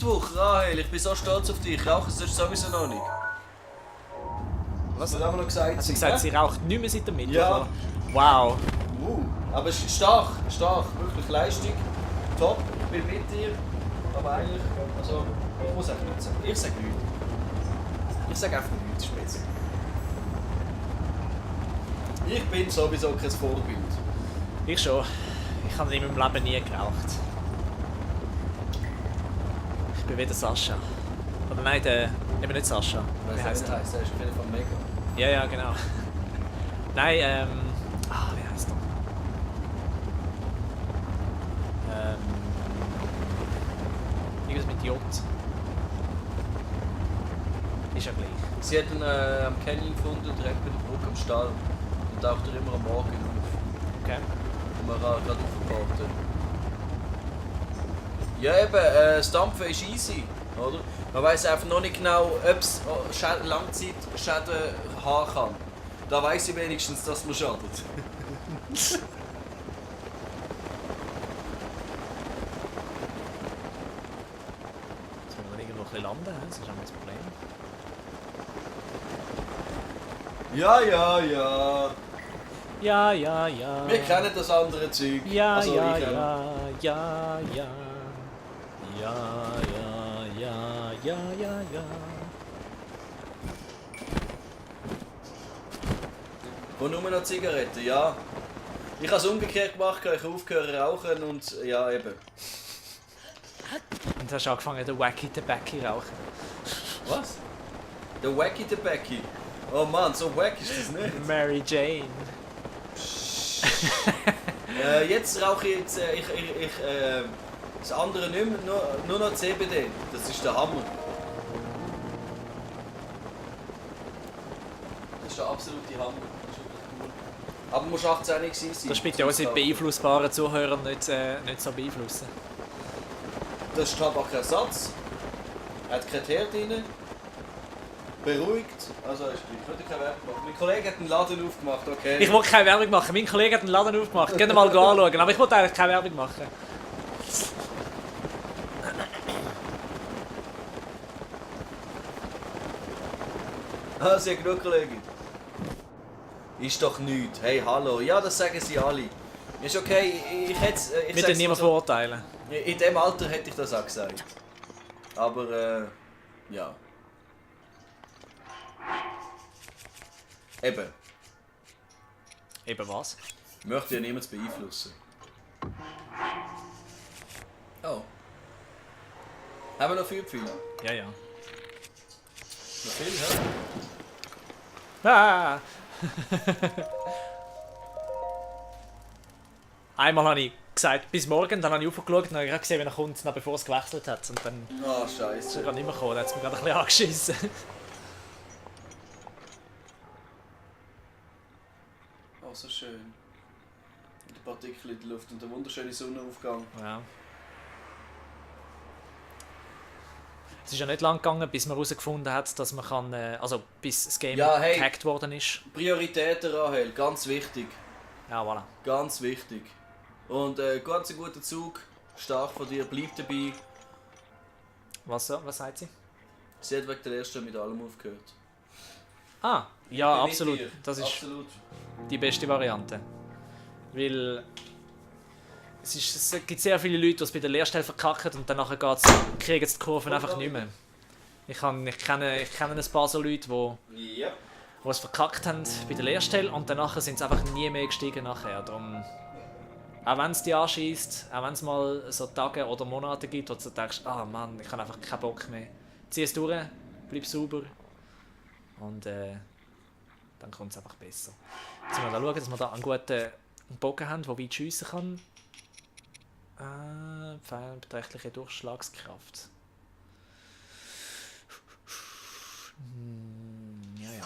Mittwoch, Rahel. Ich bin so stolz auf dich. Rauchen sollst du sowieso noch nicht. Was? Das hat noch gesagt. Hat sie gesagt, sie raucht nicht mehr seit dem Mittwoch? Ja. Wow. Aber es ist stark. Wirklich Leistung. Top. Ich bin mit dir. Aber eigentlich, also, ich muss einfach nichts sagen. Ich sage nichts. Ich sage einfach nichts, Spitze. Ich bin sowieso kein Vorbild. Ich schon. Ich habe in meinem Leben nie geraucht. Ich bin wieder Sascha. Oder nein, eben nicht Sascha. Wie heisst der? Der ist auf jeden Fall mega. Ja, ja, genau. Nein, wie heisst der? Irgendwas mit J. Ist ja gleich. Sie hat ihn am Canyon gefunden, direkt bei der Brücke am Stall. Und taucht er immer am Morgen auf. Okay. Und man kann gerade aufgewartet. Ja eben, das Dampfen ist easy, oder? Man weiss einfach noch nicht genau, ob es Langzeitschäden haben kann. Da weiss ich wenigstens, dass man schadet. Jetzt müssen wir irgendwo ein bisschen landen, das ist auch das Problem. Ja, ja, ja. Ja, ja, ja. Wir kennen das andere Zeug. Ja, Also, ja, ich auch. ja, ja, ja. Ja, ja, ja, ja, ja, ja. Und nur noch Zigaretten, ja. Ich habe es umgekehrt gemacht, ich habe aufgehört zu rauchen und ja eben. Und hast angefangen, den Wacky Tobacco zu rauchen. Was? Der Wacky Tobacco? Oh Mann, so wack ist das nicht. Mary Jane. Jetzt rauche ich jetzt, das andere nicht mehr, nur noch CBD. Das ist der Hammer. Das ist der absolute Hammer. Das ist wirklich cool. Aber man muss 18 gewesen sein. Das spielt ja unsere beeinflussbaren Zuhörer nicht so beeinflussen. Das ist Tabakersatz. Er hat kein Herd drin. Beruhigt. Also ist gleich. Ich würde keine Werbung machen. Mein Kollege hat einen Laden aufgemacht, okay. Ich wollte keine Werbung machen. Mein Kollege hat einen Laden aufgemacht. Geht mal anschauen. Aber ich wollte eigentlich keine Werbung machen. Ah, sie hat genug Kollegen. Ist doch nichts. Hey, hallo. Ja, das sagen sie alle. Ist okay, ich hätte ich Wir dürfen niemanden verurteilen. In dem Alter hätte ich das auch gesagt. Aber, ja. Eben. Eben was? Ich möchte ja niemand beeinflussen. Oh. Haben wir noch viel Pfeile? Ja, ja. Noch viel, hä? Ah! Einmal habe ich gesagt, bis morgen, dann habe ich aufgeschaut und habe gerade gesehen, wie er kommt, noch bevor es gewechselt hat. Und dann Oh, ist er Scheiße. gerade nicht mehr gekommen, dann hat es mich gerade ein bisschen angeschissen. Oh, so schön. Und die Partikel in der Luft und der wunderschöne Sonnenaufgang. Ja. Es ist ja nicht lang gegangen, bis man herausgefunden hat, dass man kann, also bis das Game Ja, hey. gehackt worden ist. Prioritäten, Rahel, ganz wichtig. Ja, voilà. Ganz wichtig. Und ganz ein guter Zug. Stark von dir, bleib dabei. Was sagt sie? Sie hat wegen der ersten mit allem aufgehört. Ah, ja, Bin mit absolut. dir. Das ist Absolut. die beste Variante. Weil es gibt sehr viele Leute, die es bei der Lehrstelle verkacken und dann kriegen sie die Kurven einfach nicht mehr. Ich kenne ein paar so Leute, die Ja. es verkackt haben bei der Lehrstelle und danach sind sie einfach nie mehr gestiegen nachher. Darum, auch wenn es dich anschießt, auch wenn es mal so Tage oder Monate gibt, wo du denkst, ah Mann, ich habe einfach keinen Bock mehr. Zieh es durch, bleib sauber und dann kommt es einfach besser. Jetzt müssen wir schauen, dass wir da einen guten Bogen haben, der weit schiessen kann. Beträchtliche Durchschlagskraft. Ja, ja.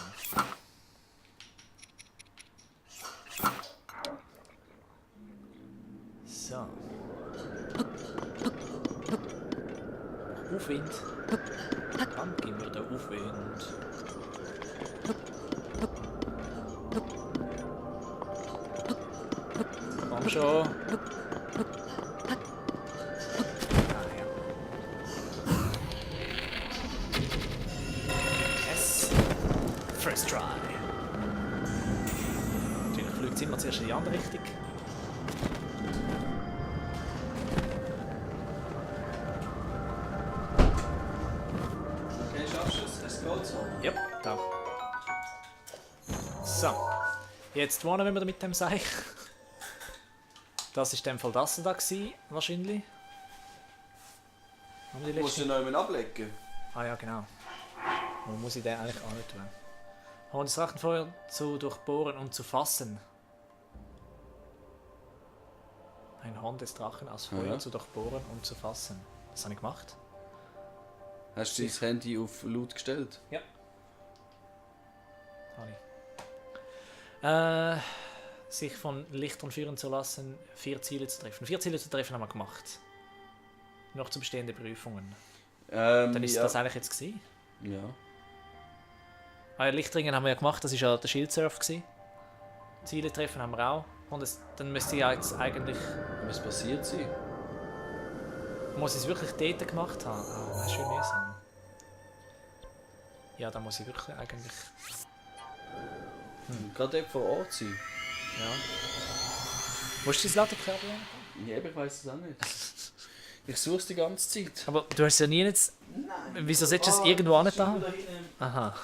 So. Aufwind. Dann geben wir den Aufwind. Komm schon. Ah, ja. jetzt immer zuerst in die andere Richtung. Okay, schaffst du es? Es geht so. Ja, da. So. Jetzt wohnen wir wieder mit dem Seich. Das war in dem Fall das da gewesen, wahrscheinlich. Haben wir die Musst du letzte... noch jemanden ablecken? Ah ja, genau. Wo muss ich den eigentlich auch nicht tun? Haben wir das Drachenfeuer zu durchbohren und zu fassen. Ein Horn des Drachen aus Feuer Aha. zu durchbohren und zu fassen. Das habe ich gemacht. Hast du dein Handy auf laut gestellt? Ja. Sich von Lichtern führen zu lassen, 4 Ziele zu treffen. 4 Ziele zu treffen haben wir gemacht. Noch zu bestehende Prüfungen. Dann ist ja. das eigentlich jetzt gewesen. Ja. Lichtringen haben wir ja gemacht, das war ja der Schildsurf gewesen. Ziele treffen haben wir auch. Und dann müsste ich ja jetzt eigentlich... Was passiert sein? Muss ich es wirklich dort gemacht haben? Ah, das ist schön mühsam. Ja, da muss ich wirklich eigentlich... Gerade dort vor Ort sein. Ja. Musst du dein Ladekabel? Ja, aber ich weiß es auch nicht. Ich suche es die ganze Zeit. Aber du hast es ja nie jetzt... Nein. Wieso solltest du es irgendwo an nicht haben? Da hinten Aha.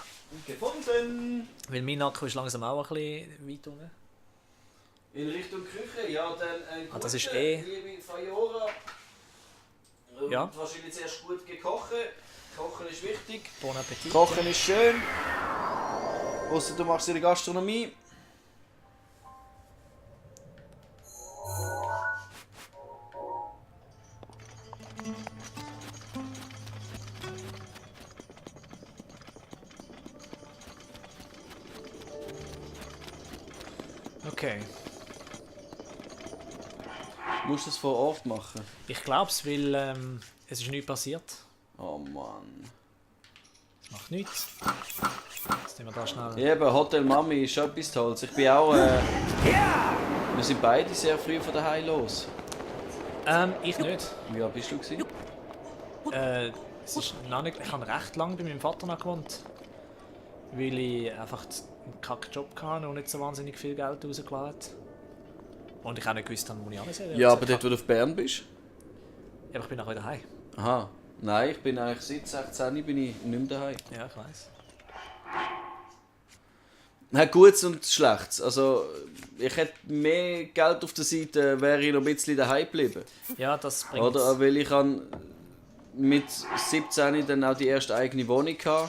gefunden. Weil mein Nacken ist langsam auch ein bisschen weit unten. In Richtung Küche, ja, dann ein Ah, das guter, ist eh- liebe Fajora. Ja. Wahrscheinlich zuerst gut gekocht. Kochen ist wichtig. Bon Appetit. Kochen ist schön. Ausser du machst in der Gastronomie. Okay. Musst du es vor Ort machen? Ich glaube es, weil es ist nichts passiert. Oh Mann. Es macht nichts. Jetzt nehmen wir da schnell... Ja, eben, Hotel Mami ist schon etwas Tolles. Ich bin auch... wir sind beide sehr früh von daheim los. Ich nicht. Wie alt bist du gewesen? Es ist noch nicht... Ich habe recht lange bei meinem Vater noch gewohnt. Weil ich einfach einen Kack-Job hatte und nicht so wahnsinnig viel Geld rausgelassen habe. Und ich auch nicht gewusst habe, wo ich hin soll. Ja, aber dort, wo du auf Bern bist? Ja, aber ich bin nachher daheim. Aha. Nein, ich bin eigentlich seit 16 bin ich nicht mehr daheim. Ja, ich weiss. Hat Gutes und Schlechtes. Also, ich hätte mehr Geld auf der Seite, wäre ich noch ein bisschen daheim geblieben. Ja, das bringt... Oder? Weil ich han mit 17 dann auch die erste eigene Wohnung hatte.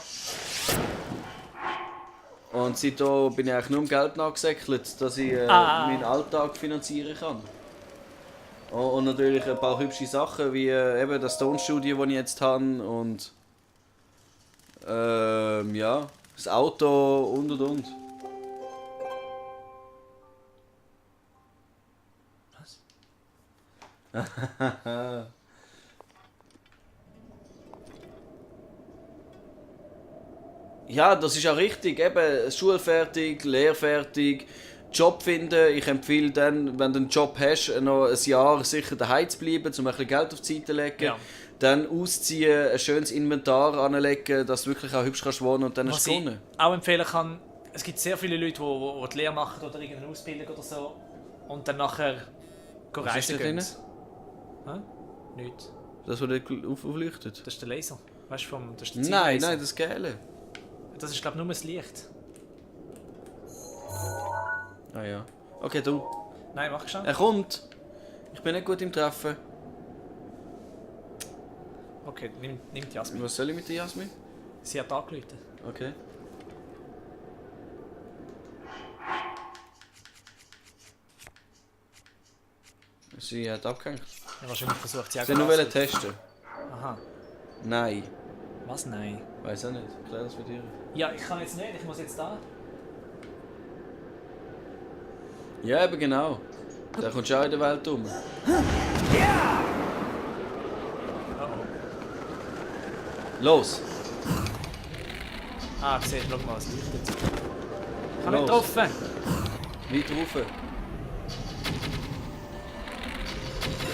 Und seitdem bin ich eigentlich nur um Geld nachgesäckelt, dass ich meinen Alltag finanzieren kann. Und natürlich ein paar hübsche Sachen, wie eben das Tonstudio, das ich jetzt habe. Und ja, das Auto und. Was? Ja, das ist auch richtig. Eben, Schule fertig, Lehre fertig, Job finden. Ich empfehle dann, wenn du einen Job hast, noch ein Jahr sicher daheim zu bleiben, um ein bisschen Geld auf die Seite zu legen. Ja. Dann ausziehen, ein schönes Inventar anlegen, dass du wirklich auch hübsch kannst wohnen und dann Was hast ich du gewonnen. auch empfehlen kann, es gibt sehr viele Leute, die die Lehre machen oder irgendeine Ausbildung oder so und dann nachher Was reisen ist da gehen. drin? Hä? Nichts. Das, was dir aufleuchtet? Das ist der Laser. Weißt du, das ist der Nein, Zeitlaser. nein, das Gelbe. Das ist, glaube ich, nur das Licht. Ah ja. Okay, du. Nein, mach schon. Er kommt. Ich bin nicht gut im Treffen. Okay, nimm die Jasmin. Was soll ich mit der Jasmin? Sie hat angerufen. Okay. Sie hat abgehängt. Ja, wahrscheinlich versucht sie auch Sie nur gerade testen. Aha. Nein. Was? Nein. Weiß auch nicht. Klär das mit ihr. Ja, ich kann jetzt nicht. Ich muss jetzt da. Ja, eben genau. Da kommst du auch in der Welt um. Oh oh. Los! Ah, ich sehe, schau mal, es leuchtet. Ich habe Los. nicht getroffen. Weit rauf.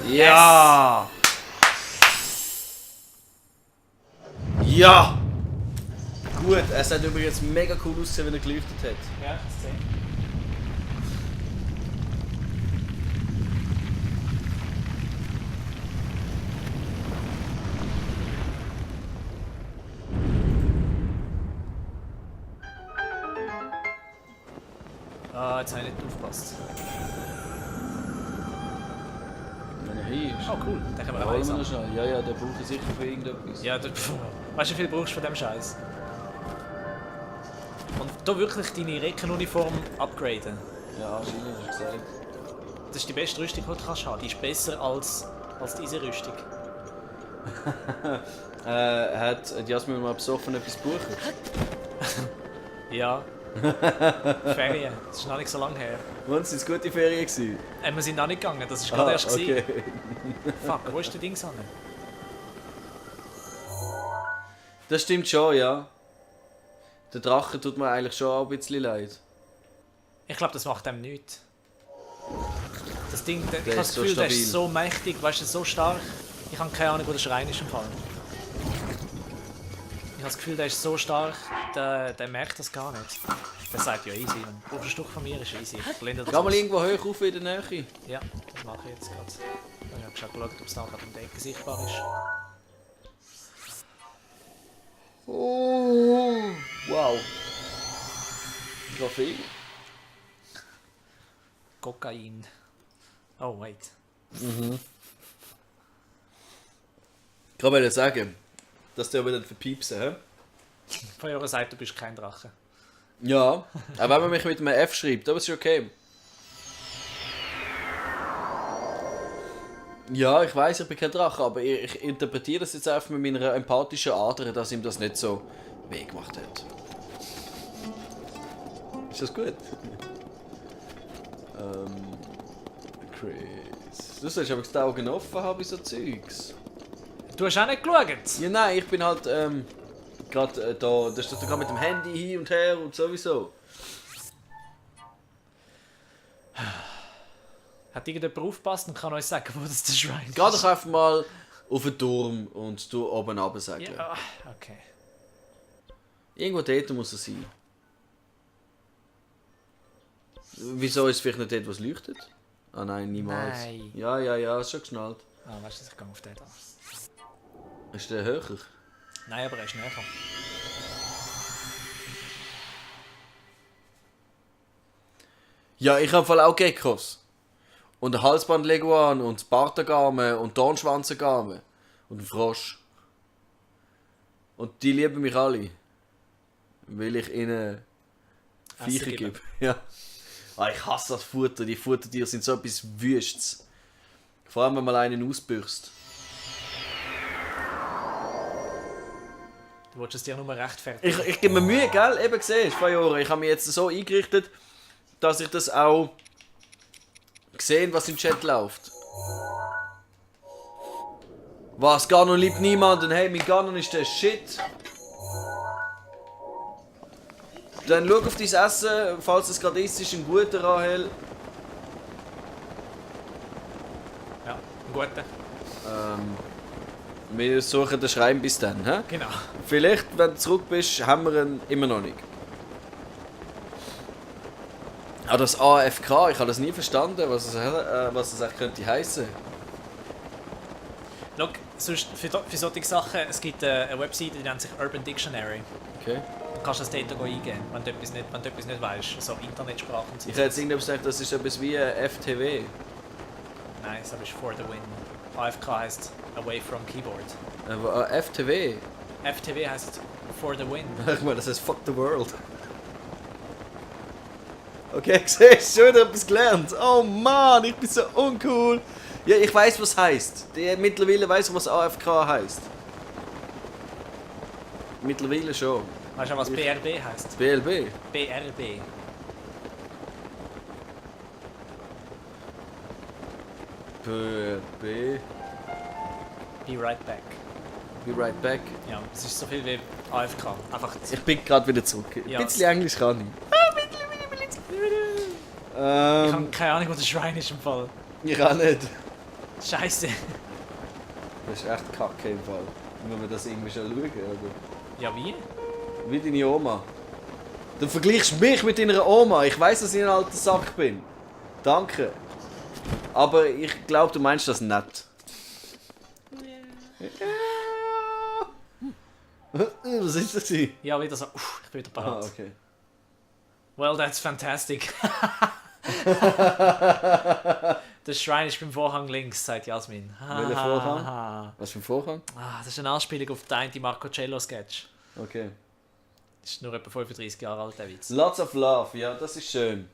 Ja! Ja! Gut, es hat übrigens mega cool ausgesehen, wenn er geleuchtet hat. Ja, ich sehe. Ah, jetzt habe ich nicht aufgepasst. Wenn er hier ist. Oh cool, den können wir Ja, auch holen wir einsammeln. noch schnell. Ja, ja, der braucht er sicher für irgendetwas. Ja, weißt du, wie viel brauchst du von dem Scheiß? Und da wirklich deine Reckenuniform upgraden. Ja, anscheinend hast du gesagt. Das ist die beste Rüstung, die du kannst haben. Die ist besser als diese Rüstung. Hat Jasmin mal besoffen etwas buchen? Ja. Ferien. Das ist noch nicht so lange her. Und sind es gute Ferien gewesen? Wir sind noch nicht gegangen, das ist gerade erst gewesen. okay. Fuck, wo ist der Dings an? Das stimmt schon, ja. Der Drache tut mir eigentlich schon auch ein bisschen leid. Ich glaube, das macht dem nichts. Das Ding, ich habe ist das so Gefühl, der stabil. ist so mächtig, weißt du, so stark. Ich habe keine Ahnung, wo der Schrein ist im Fall. Ich habe das Gefühl, der ist so stark, der merkt das gar nicht. Der sagt ja easy, wenn du ein Stück von mir ist easy. Ich blende das Geh mal aus. irgendwo hoch auf in der Nähe. Ja, das mache ich jetzt gerade. Ich habe geschaut, ob es da gerade um die Ecke sichtbar ist. Oh, wow. Kaffee. Kokain. Oh, wait. Ich wollte sagen, dass der wieder verpiepsen, hä? Von eurer Seite, du bist kein Drache. Ja, auch wenn man mich mit einem F schreibt, aber es ist okay. Ja, ich weiß, ich bin kein Drache, aber ich interpretiere das jetzt einfach mit meiner empathischen Ader, dass ihm das nicht so weh gemacht hat. Ist das gut? Chris. Du sollst aber die Augen offen haben bei so Zeugs. Du hast auch nicht geschaut? Ja, nein, ich bin halt gerade da. Da steht gerade mit dem Handy hin und her und sowieso. Hat irgendjemand aufgepasst und kann euch sagen, wo das der Schrein ist? Geh doch einfach mal auf den Turm und du oben runter sagen. Ja, okay. Irgendwo dort muss er sein. Wieso ist es vielleicht nicht dort, was leuchtet? Ah nein, niemals. Nein. Ja, ist schon geschnallt. Ah, weißt du, ich gehe auf den da. Ist der höher? Nein, aber er ist näher. Ja, ich habe voll auch Geckos. Und ein Halsband-Leguan und Bartagame und Dornschwanzagame. Und einen Frosch. Und die lieben mich alle. Weil ich ihnen Viecher Essen geben. gebe. Ja. Ah, ich hasse das Futter. Die Futtertiere sind so etwas Wüstes. Vor allem, wenn man einen ausbüchst. Du wolltest es dir nur rechtfertigen. Ich gebe mir Mühe, gell? Eben gesehen, vor Jahren. Ich habe mich jetzt so eingerichtet, dass ich das auch gesehen, was im Chat läuft. Was? Ganon liebt niemanden? Hey, mein Ganon ist der Shit. Dann schau auf dein Essen, falls es gerade ist ein guter Rahel. Ja, ein guter. Wir suchen den Schrein bis dann. He? Genau. Vielleicht, wenn du zurück bist, haben wir ihn immer noch nicht. Aber das AFK, ich habe das nie verstanden, was es eigentlich könnte heißen. Schau, sonst für solche Sachen, es gibt eine Webseite, die nennt sich Urban Dictionary. Okay. Du kannst das dort eingeben, wenn du etwas nicht weißt. So Internetsprachen und so. Ich hätte jetzt irgendetwas gedacht, das ist etwas wie FTW. Nein, das ist for the win. AFK heißt Away from Keyboard. FTW? FTW heißt for the win. Ich meine, das heißt Fuck the World. Okay, siehst du, schon wieder etwas gelernt. Oh Mann, ich bin so uncool. Ja, ich weiß, was heißt. Mittlerweile weiß ich, was AFK heißt. Mittlerweile schon. Weißt du, was BRB heißt? BLB? BRB. B. Be right back. Be right back. Ja, es ist so viel wie AFK. Einfach Ich bin gerade wieder zurück. Ein Ja. bisschen Englisch kann ich. Ich habe keine Ahnung, wo der Schrein ist im Fall. Ich auch nicht. Scheiße. Das ist echt kacke im Fall. Wenn wir das irgendwie schon schauen, oder? Ja, wie? Wie deine Oma. Du vergleichst mich mit deiner Oma. Ich weiß, dass ich ein alter Sack bin. Danke. Aber ich glaube, du meinst das nicht. Was ist das? Ja, wieder so. Ich bin wieder Ah, bereit. okay. Well, that's fantastic. Der Schrein ist beim Vorhang links, sagt Jasmin. Welcher Vorhang? Was für ein Vorhang? Das ist eine Anspielung auf den einen Marco-Cello-Sketch. Okay. Das ist nur etwa 35 Jahre alt, der Witz. Lots of love, ja, das ist schön.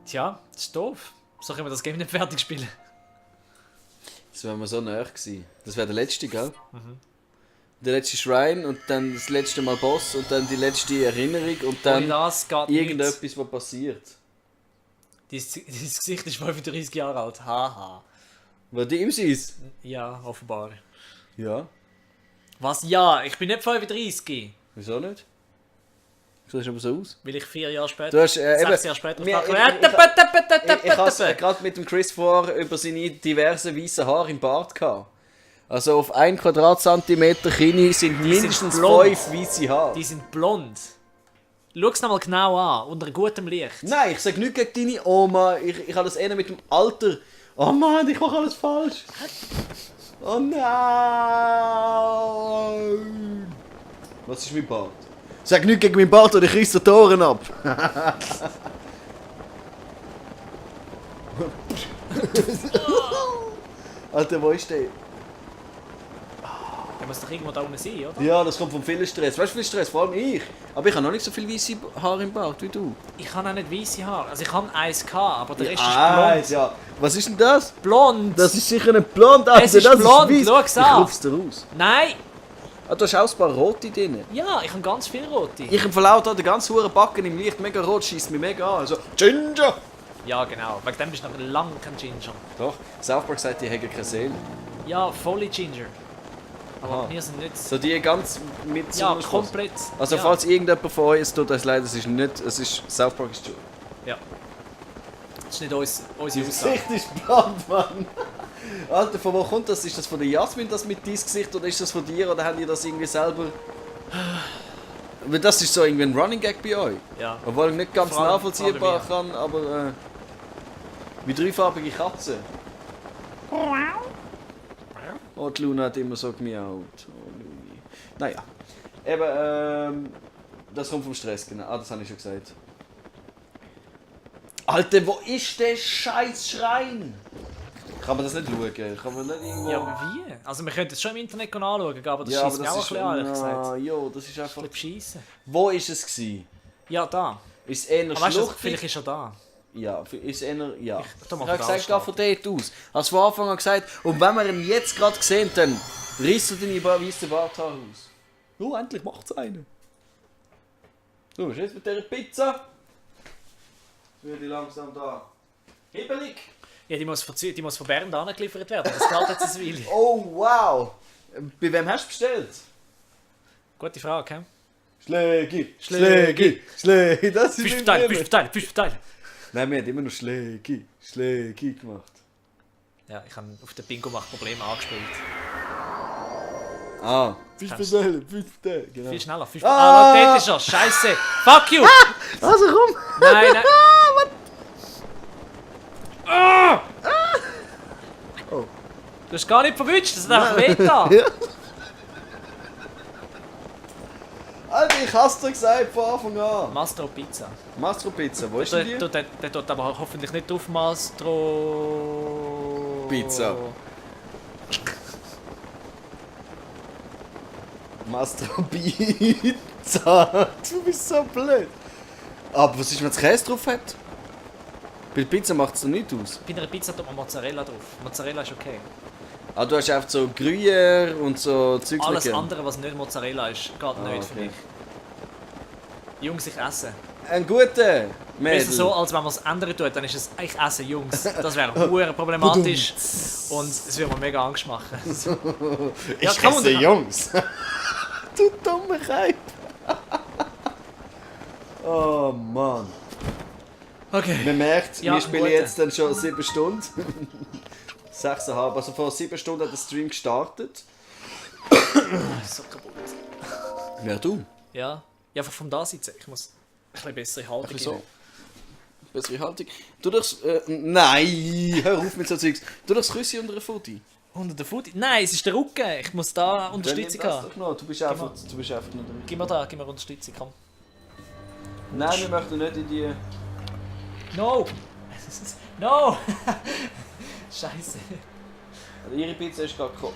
Tja, das ist doof. So können wir das Game nicht fertig spielen. Das wäre mir so näher gewesen. Das wäre der letzte, gell? Der letzte Shrine und dann das letzte Mal Boss und dann die letzte Erinnerung und dann das geht irgendetwas, nichts. was passiert. Dein Gesicht ist 35 Jahre alt. Haha. Was die ihm ist? Ja, offenbar. Ja. Was? Ja, ich bin nicht 35. Wieso nicht? Du siehst aber so aus. Weil ich 4 Jahre später, Du hast, 6 Jahre später ich habe gerade mit dem Chris vorher über seine diversen weißen Haare im Bart gehabt. Also auf 1 Quadratzentimeter Kini sind mindestens blond. 5 weiße Haare. Die sind blond. Schau es nochmal genau an, unter gutem Licht. Nein, ich sage nicht gegen deine Oma. Ich habe das eher mit dem Alter. Oh Mann, ich mache alles falsch. Oh nein. Was ist mein Bart? Sag nicht gegen meinen Bart oder ich reiss die Toren ab. Alter, wo ist der? Der muss doch irgendwo da unten sein, oder? Ja, das kommt vom vielen Stress. Weißt du, viel Stress? Vor allem ich. Aber ich habe noch nicht so viel weiße Haare im Bart wie du. Ich habe auch nicht weiße Haare. Also ich habe eins gehabt, aber der Rest ist blond. blond. Ja. Was ist denn das? Blond! Das ist sicher nicht blond, Alter. Es ist das blond, ist schau's weiß. an. Ich ruf's dir raus. Nein! Ah, du hast auch ein paar rote drin. Ja, ich habe ganz viele rote. Ich verlaut da den ganzen Huren Backen im Licht mega rot, schießt mich mega an. Also, Ginger! Ja, genau. Wegen dem bist du noch lange kein Ginger. Doch, South Park sagt, die haben keine Seele. Ja, volle Ginger. Aber Aha. wir sind nicht... So die ganz mit Ja, Sommerschluss. komplett. Also ja. falls irgendjemand von euch es tut uns leid, es ist nicht, es ist South Park ist schuld. Ja. Das ist nicht unsere Aussage. Gesicht ist blond, Mann. Alter, von wo kommt das? Ist das von der Jasmin, das mit deinem Gesicht, oder ist das von dir, oder habt ihr das irgendwie selber... Weil das ist so irgendwie ein Running Gag bei euch. Ja. Obwohl ich nicht ganz Vor allem nachvollziehbar bei kann, aber... wie dreifarbige Katze. Oh, die Luna hat immer so gemiaut. Oh, Luni. Naja. Eben, das kommt vom Stress, genau. Ah, das habe ich schon gesagt. Alter, wo ist der scheiß Schrein? Kann man das nicht schauen? Kann man nicht irgendwo... Ja, aber wie? Also wir könnten es schon im Internet anschauen, aber das Ja, schießt mir auch ein bisschen an, ehrlich gesagt. Jo, das ist einfach... Ein bisschen beschissen. Wo ist es gewesen? Ja, da. Ist es eher Aber weißt du, schluchtig? vielleicht ist er da. Ja, ist eher... Ja. tu mal Ich habe von da gesagt, geh von dort aus. Als von Anfang an gesagt, und wenn wir ihn jetzt gerade sehen, dann reißt du deine weißen Barthaare aus. Oh, endlich macht's einen. So, was ist jetzt mit dieser Pizza? Jetzt wird die langsam da. Hibbelig! Ja, die muss von Bern angeliefert werden. Das geht jetzt ein Weile. Oh, wow! Bei wem hast du bestellt? Gute Frage, hä? Schlägi, Schlägi, Schlägi, das ist Fisch mein verteilen, Name. Fisch verteilen, Fisch verteilen. Nein, wir haben immer noch Schlägi, Schlägi gemacht. Ja, ich habe auf den Bingo-Macht-Problem angespielt. Ah, Fisch verteilen, genau. Viel schneller, Fisch dort ist er. Scheiße. Fuck you! Also komm! Nein, nein. Oh. Du hast gar nicht verwünscht, das hat einfach wehgetan. Ja. Alter, ich hab's dir gesagt von Anfang an. Mastro Pizza. Mastro Pizza, wo ist denn die? Der tut aber hoffentlich nicht drauf Mastro... Pizza. Mastro Pizza. Du bist so blöd. Aber was ist, wenn es Käse drauf hat? Bei der Pizza macht es doch nicht aus. Bei einer Pizza tut man Mozzarella drauf. Mozzarella ist okay. Ah, du hast einfach so Gruyère und so Zeugs Alles mit. andere, was nicht Mozzarella ist, geht nicht für okay. mich. Jungs, ich esse. Ein guter Mädel. Besser so, als wenn man es ändern tut, dann ist es «Ich esse Jungs». Das wäre verdammt problematisch und es würde mir mega Angst machen. Ich kann man esse doch- Jungs. Du dumme Keib. Oh Mann. Okay. Man merkt, Ja, wir spielen gute. jetzt dann schon 7 Stunden. 6,5. Also vor 7 Stunden hat der Stream gestartet. So kaputt. Wer du? Ja, einfach vom Dasitzen. Ich muss ein bisschen bessere Haltung So. geben. Bessere Haltung. Du durchs... nein, hör auf mit so Zeugs. Du durchs Küssi unter einer Footy. Unter der Foot? Nein, es ist der Rücken. Ich muss da Unterstützung Dann nimm das haben. doch noch. Du bist einfach nicht drin. Gib mir Unterstützung, komm. Nein, wir möchten nicht in die... No! No! Scheiße. Also ihre Pizza ist gerade gekommen.